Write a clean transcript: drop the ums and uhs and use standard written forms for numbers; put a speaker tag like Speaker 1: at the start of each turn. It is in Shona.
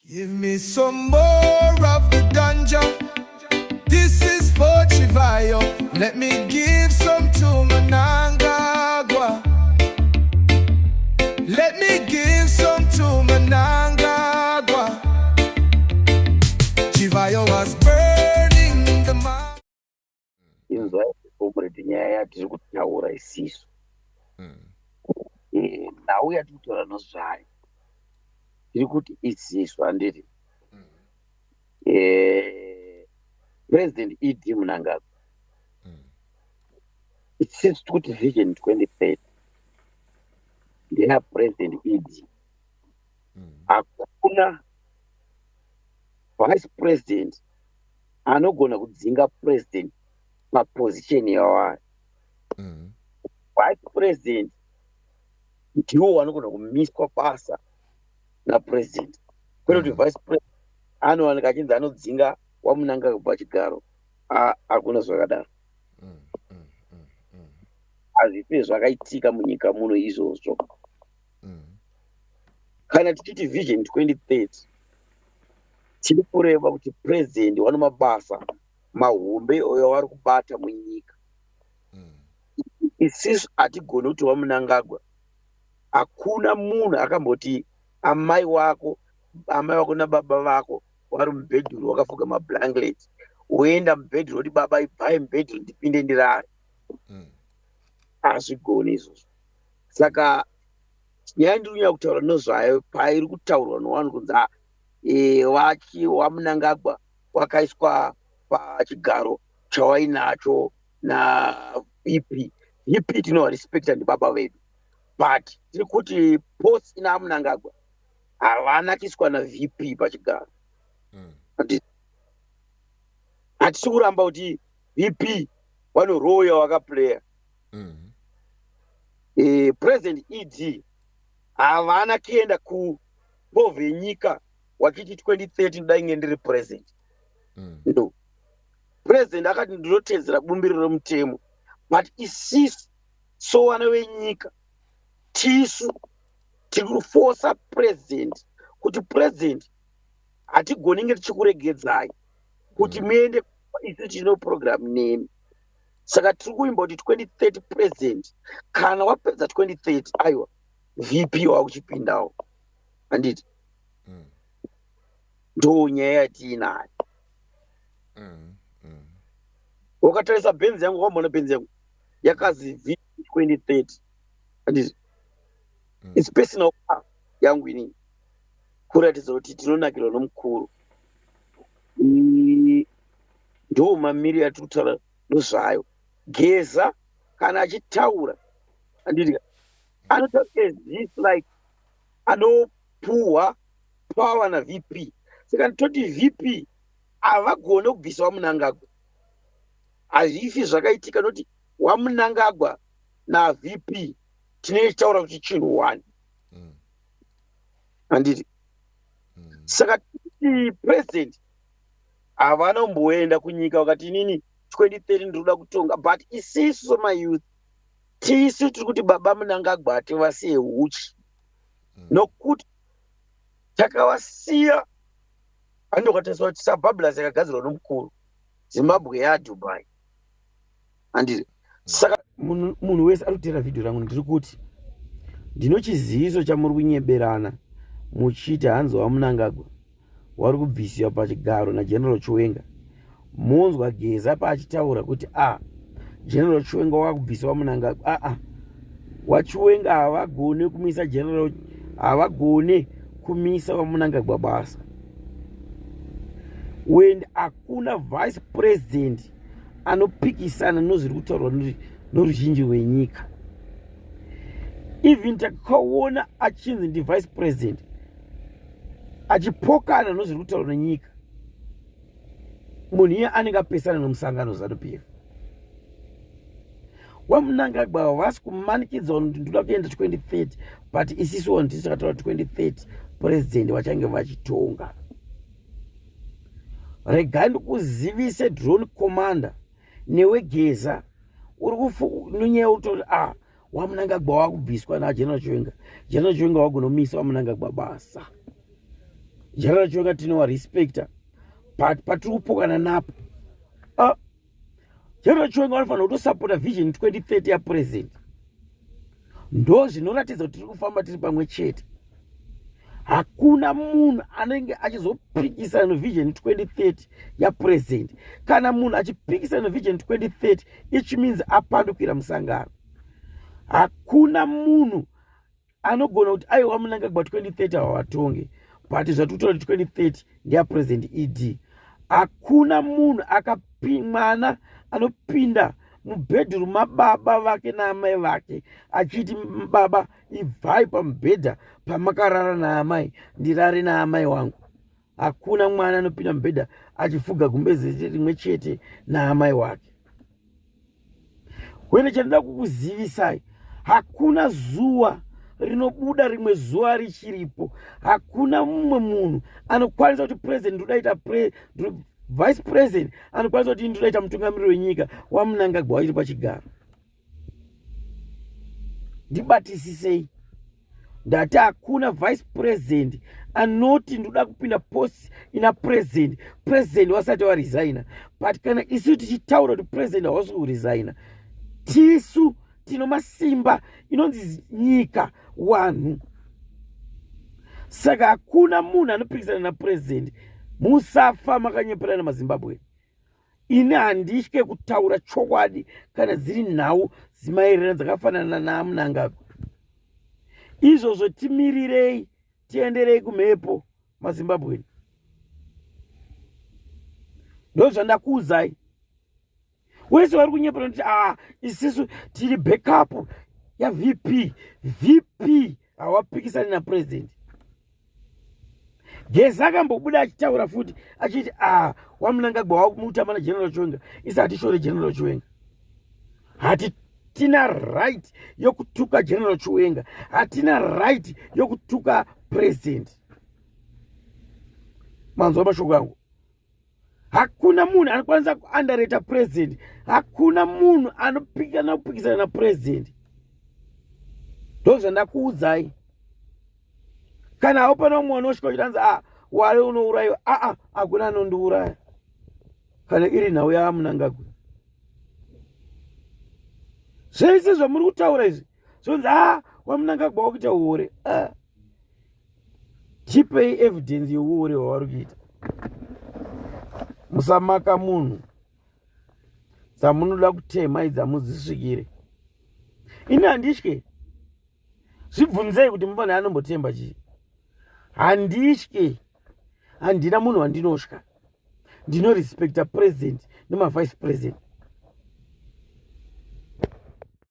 Speaker 1: Give me some more of the ganja. This is for Chivayo. Let me give some to Mnangagwa. Let me give some to Mnangagwa. Chivayo was burning the mind.
Speaker 2: Inzwai, comrade, nyaya yatiri kutaura isisu, nhau yatiri kutaura nozvayo, tiri kuti isisu, handiti, President ED Mnangagwa, isisu tiri kuti Vision 2030 ndeyaPresident ED. Hakuna vice president anogona kudzinga president paposition yavari. Vice president ndiwo vanogona kumiswa basa napresident, kwete kuti vice president anowanika achinzi anodzinga waMnangagwa pachigaro. Hakuna zvakadaro. Hazvife zvakaitika munyika muno izvozvo. Kana tichiti Vision 2030, tiri kureva kuti president vane mabasa mahombe yavari kubata munyika. Isisu hatigoni kuti waMnangagwa, hakuna munhu akamboti amai wako nababa vako vari mubhedhuru wakafuga mablanket, woenda mubhedhuru woti, "Baba, ibvai mubhedhuru ndipinde ndirare." Hazvigoni izvozvo. Saka nyaya ndiri kunyanya kutaura nezvayo, pairi kutaurwa novanhu kunzi, "Ah, vachi waMnangagwa wakaiswa pachigaro chawainacho naVP." VP tinovarespecta, ndibaba vedu, but tiri kuti post ina Mnangagwa havana kuiswa naVP pachigaro. Hatisi kuramba kuti VP vane role yavakaplaya. President ED havana kuenda kupovhe yenyika wachiti 2030 ndinenge ndiri president. No, president akati ndinotedzera bumbiro remutemo, but isisu sovana venyika tisu tiri kufosa president kuti, "President, hatigoni nge tichikuregedzai kuti muende, isu tino program nemi." Saka tiri kuimba kuti 2030 president kana wapedza 2030, aiwa, VP wakuchipindawo, handiti? Ndo nyaya yatiinayo. Ukatarisa bhenzi yangu, wamboona bhenzi yangu yakazi V 2030, handiti? It's personal car yangu inini, kuratidza kuti tinonakirwa nomukuru. Ndo mamiriro atiri kutaura nozvayo. Geza kana achitaura, handiti, anotaura as if like anopuhwa power naVP. Saka nditoti VP havagone kubvisa waMnangagwa, hazvifi zvakaitika, nokuti waMnangagwa naVP tinenge tichitaura kuti chinhu one, handiti? Saka titi president havana kumboenda kunyika vakati, "Inini 2030 ndinoda kutonga." But isisu somayouth tisu tiri kuti baba Mnangagwa hativasiye huchi, nokuti takavasiya, andokatarisa kuti sabablas yakagadzirwa nomukuru, Zimbabwe yaDubai, handiti? Saka munhu wese ari kuteera vhidhiyo rangu, ndiri kuti ndino chiziviso chamuri kunyeberana muchiti hanzi waMnangagwa wari kubvisiwa pachigaro naGeneral Chiwenga. Monzwa Geza paachitaura kuti a General Chiwenga wakubvisa waMnangagwa. Aa, waChiwenga havagone kumisa General, havagone kumisa vaMnangagwa basa. When hakuna vice president anopikisana nozviri kutaurwa noruzhinji rwenyika, even takaona achinzi ndivice president achipokana nozviri kutaurwa nenyika, munhu iye anenge apesana nomusangano ZANU PF. WaMnangagwa havasi kumanikidzwa kuti ndoda kuenda 2030, but isisuwo ndisi takataura 2030 president vachange vachitonga. Regai ndikuzivise, drone commander, newe Geza uri kunyaya kutoti a waMnangagwa wakubviswa naGeneral Chiwenga, General Chiwenga wagonomisa waMnangagwa basa. General Chiwenga tinowarespecta, but patiri kupokana napo, ah, General Chiwenga vanofanira kutosapota Vision 2030 yaPresident. Ndo zvinoratidza kuti tiri kufamba tiri pamwe chete. Hakuna munhu anenge achizopikisana neVision 2030 yaPresident. Kana munhu achipikisana neVision 2030, it means apandukira musangano. Hakuna munhu anogona kuti aiwa, Mnangagwa 2030 havatonge, but zvatikutora kuti 2030 ndeyaPresident ED. Hakuna munhu mwana anopinda mubedroom mababa vake naamai vake achiti, "Baba, ibvai pamubhedha pamakarara naamai, ndirare naamai wangu." Hakuna mwana anopinda mubhedha achifuga gumbeze rimwe chete naamai wake. Wene chandida kukuzivisai, hakuna zuva rinobuda rimwe zuva richiripo. Hakuna mumwe munhu anokwanisa kuti president ndodaita vice president, anokwanisa kuti ndodaita mutungamiriri wenyika waMnangagwa wachiri pachigaro. Ndibatisisei, ndati hakuna vice president anoti ndoda kupinda post ina president, president wasati waresigna. But kana isu tichitaura kuti president hausi kuresigna, tisu tino masimba inonzi nyika wanhu. Saka hakuna munhu anopikisana napresident. Musafa makanyeperana, maZimbabwe. Ini handitye kutaura chokwadi kana dziri nhau dzimaererano dzakafanana naMnangagwa. Izvozvo timirirei, tienderei kumhepo, maZimbabweni. Ndo zvandakuudzai. Wese vari kunyepera kuti a ah, isisu tiri backup yaVP, VP hawapikisani napresident. Geza akambobuda achitaura futi achiti, a ah, waMnangagwa wakumutama naGeneral Chiwenga. Isi hatishore General Chiwenga, hatina right yokutuka General Chiwenga, hatina right yokutuka president. Manzwa mashoko angu? Hakuna munhu anokwanisa kuunderrate president. Hakuna munhu anopikana kupikisana napresident. Ndo zvandakuudzai. Kana haupana umwe unosvika uchitanzi, a ah, wale unourayiwa. Aa, hakuna anondiuraya kana iri nhau yaMnangagwa. Zvese zvamuri kutaura izvi zvonzi, a waMnangagwa wakuita uore. Tipei evidence yeuore hwavari kuita. Musamaka munhu dzamunoda kutema idzi, hamudzisvikire. Ini handitye. Zvibvunzei kuti mufana anombotemba chii. Handitye, handina munhu wandinotya. Ndinorespekta president nemavice president.